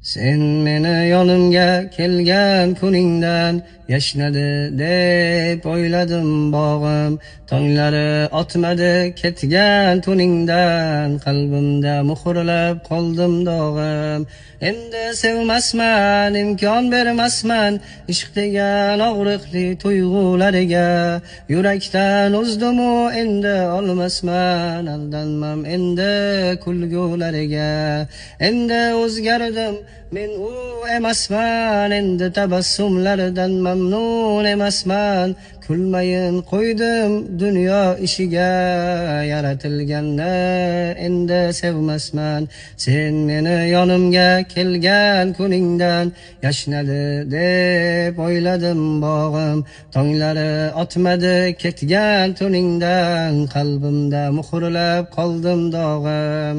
Sen meni yonimga kelgan kuningdan yashnadi deb o'yladim bog'im. Tonglari otmadi ketgan tuningdan, qalbimda muhrlab qoldim dog'im. Endi sevmasman, imkon bermasman ishq degan og'riqli tuyg'ulariga. Yurakdan uzdimu endi olmasman, aldanmam endi kulgulariga. Endi o'zgardim, men u emasman, endi tabassumlardan mamnun emasman. Kulmayin qo'ydim dunyo ishiga, yaratilganni endi sevmasman. Sen meni yonimga kelgan kuningdan yashnadi deb o'yladim bog'im. Tonglari otmadi ketgan tuningdan, qalbimda muhrlab qoldim dog'im.